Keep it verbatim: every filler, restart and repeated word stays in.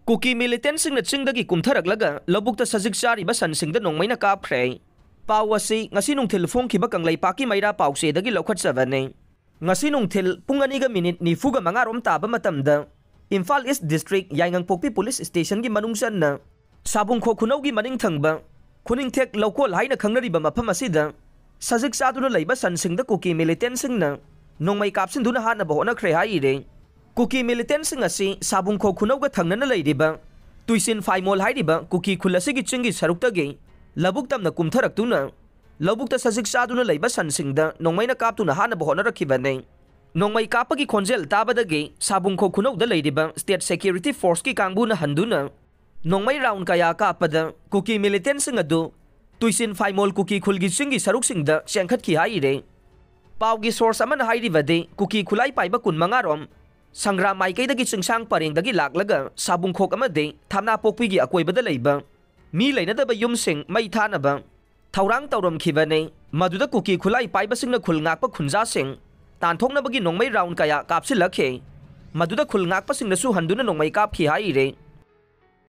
ꯀꯨꯀꯤ ꯃꯤꯂꯤꯇꯦꯟꯁꯤꯡꯅ ꯆꯤꯡꯗꯒꯤ ꯀꯨꯝꯊꯔꯛꯂꯒ ꯂꯧꯕꯨꯛꯇ ꯁꯖꯤꯛ ꯆꯥꯔꯤꯕ ꯁꯟꯁꯤꯡꯗ ꯅꯣꯡꯃꯩꯅ ꯀꯥꯞꯈ꯭ꯔꯦ꯫ ꯄꯥꯎ ꯑꯁꯤ ꯉꯁꯤ ꯅꯨꯡꯊꯤꯜ ꯐꯣꯡꯈꯤꯕ ꯀꯪꯂꯩꯄꯥꯛꯀꯤ ꯃꯩꯔꯥ ꯄꯥꯎꯆꯦꯗꯒꯤ ꯂꯧꯈꯠꯆꯕꯅꯤ꯫ ꯉꯁꯤ ꯅꯨꯡꯊꯤꯜ ꯄꯨꯡ ꯑꯅꯤꯒ ꯃꯤꯅꯤꯠ ꯅꯤꯐꯨꯒ ꯃꯉꯥꯔꯣꯝ ꯇꯥꯕ ꯃꯇꯝꯗ ꯏꯝꯐꯥꯜ ꯏꯁ ꯗꯤꯁꯇ꯭ꯔꯤꯛ ꯌꯥꯏꯉꯪꯄꯣꯛꯄꯤ ꯄꯨꯂꯤꯁ ꯁ꯭ꯇꯦꯁꯟꯒꯤ ꯃꯅꯨꯡ ꯆꯟꯅ ꯁꯥꯕꯨꯡꯈꯣꯛ ꯈꯨꯅꯧꯒꯤ ꯃꯅꯤꯡ ꯊꯪꯕ ꯈꯨꯅꯤꯡꯊꯦꯛ ꯂꯧꯀꯣꯜ ꯍꯥꯏꯅ ꯈꯪꯅꯔꯤꯕ ꯃꯐꯝ ꯑꯁꯤꯗ ꯁꯖꯤꯛ ꯆꯥꯗꯨꯅ ꯂꯩꯕ ꯁꯟꯁꯤꯡꯗ ꯀꯨꯀꯤ ꯃꯤꯂꯤꯇꯦꯟꯁꯤꯡꯅ ꯅꯣꯡꯃꯩ ꯀꯥꯞꯁꯤꯟꯗꯨꯅ ꯍꯥꯠꯅꯕ ꯍꯣꯠꯅꯈ꯭ꯔꯦ ꯍꯥꯏꯔꯤ꯫ ꯀꯨꯀꯤ ꯃꯤꯂꯤꯇꯦꯟꯁꯤꯡ ꯑꯁꯤ ꯁꯥꯕꯨꯡꯈꯣꯛ ꯈꯨꯅꯧꯒ ꯊꯪꯅꯅ ꯂꯩꯔꯤꯕ ꯇꯨꯏꯁꯤꯟ ꯐꯥꯏꯃꯣꯜ ꯍꯥꯏꯔꯤꯕ ꯀꯨꯀꯤ ꯈꯨꯜ ꯑꯁꯤꯒꯤ ꯆꯤꯡꯒꯤ ꯁꯔꯨꯛꯇꯒꯤ ꯂꯧꯕꯨꯛ ꯇꯝꯅ ꯀꯨꯝꯊꯔꯛꯇꯨꯅ ꯂꯧꯕꯨꯛꯇ ꯁꯖꯤꯛ ꯆꯥꯗꯨꯅ ꯂꯩꯕ ꯁꯟꯁꯤꯡꯗ ꯅꯣꯡꯃꯩꯅ ꯀꯥꯞꯇꯨꯅ ꯍꯥꯠꯅꯕ ꯍꯣꯠꯅꯔꯛꯈꯤꯕꯅꯤ꯫ ꯅꯣꯡꯃꯩ ꯀꯥꯞꯄꯒꯤ ꯈꯣꯟꯖꯦꯜ ꯇꯥꯕꯗꯒꯤ ꯁꯥꯕꯨꯡꯈꯣꯛ ꯈꯨꯅꯧꯗ ꯂꯩꯔꯤꯕ ꯁ꯭ꯇꯦꯠ ꯁꯦꯀ꯭ꯌꯨꯔꯤꯇꯤ ꯐꯣꯔꯁꯀꯤ ꯀꯥꯡꯕꯨꯅ ꯍꯟꯗꯨꯅ ꯅꯣꯡꯃꯩ ꯔꯥꯎꯟ ꯀꯌꯥ ꯀꯥꯞꯄꯗ ꯀꯨꯀꯤ ꯃꯤꯂꯤꯇꯦꯟꯁꯤꯡ ꯑꯗꯨ ꯇꯨꯏꯁꯤꯟ ꯐꯥꯏꯃꯣꯜ ꯀꯨꯀꯤ ꯈꯨꯜꯒꯤ ꯆꯤꯡꯒꯤ ꯁꯔꯨꯛꯁꯤꯡꯗ ꯆꯦꯟꯈꯠꯈꯤ ꯍꯥꯏꯔꯤ꯫ ꯄꯥꯎꯒꯤ ꯁꯣꯔꯁ ꯑꯃꯅ ꯍꯥꯏꯔꯤꯕꯗꯤ ꯀꯨꯀꯤ ꯈꯨꯠꯂꯥꯏ ꯄꯥꯏꯕ ꯀꯨꯟ ꯃꯉꯥꯔꯣꯝ ꯁꯪꯒ꯭ꯔꯥꯝ ꯃꯥꯏꯀꯩꯗꯒꯤ ꯆꯤꯡꯁꯥꯡ ꯄꯔꯦꯡꯗꯒꯤ ꯂꯥꯛꯂꯒ ꯁꯥꯕꯨꯡꯈꯣꯛ ꯑꯃꯗꯤ ꯊꯥꯝꯅꯥꯄꯣꯛꯄꯤꯒꯤ ꯑꯀꯣꯏꯕꯗ ꯂꯩꯕ ꯃꯤ ꯂꯩꯅꯗꯕ ꯌꯨꯝꯁꯤꯡ ꯃꯩ ꯊꯥꯅꯕ ꯊꯧꯔꯥꯡ ꯇꯧꯔꯝꯈꯤꯕꯅꯤ꯫ ꯃꯗꯨꯗ ꯀꯨꯀꯤ ꯈꯨꯠꯂꯥꯏ ꯄꯥꯏꯕꯁꯤꯡꯅ ꯈꯨꯜ ꯉꯥꯛꯄ ꯈꯨꯟꯖꯥꯁꯤꯡ ꯇꯥꯟꯊꯣꯛꯅꯕꯒꯤ ꯅꯣꯡꯃꯩ ꯔꯥꯎꯟ ꯀꯌꯥ ꯀꯥꯞꯁꯤꯜꯂꯛꯈꯤ꯫ ꯃꯗꯨꯗ ꯈꯨꯜ ꯉꯥꯛꯄꯁꯤꯡꯅꯁꯨ ꯍꯟꯗꯨꯅ ꯅꯣꯡꯃꯩ ꯀꯥꯞꯈꯤ ꯍꯥꯏꯔꯤ꯫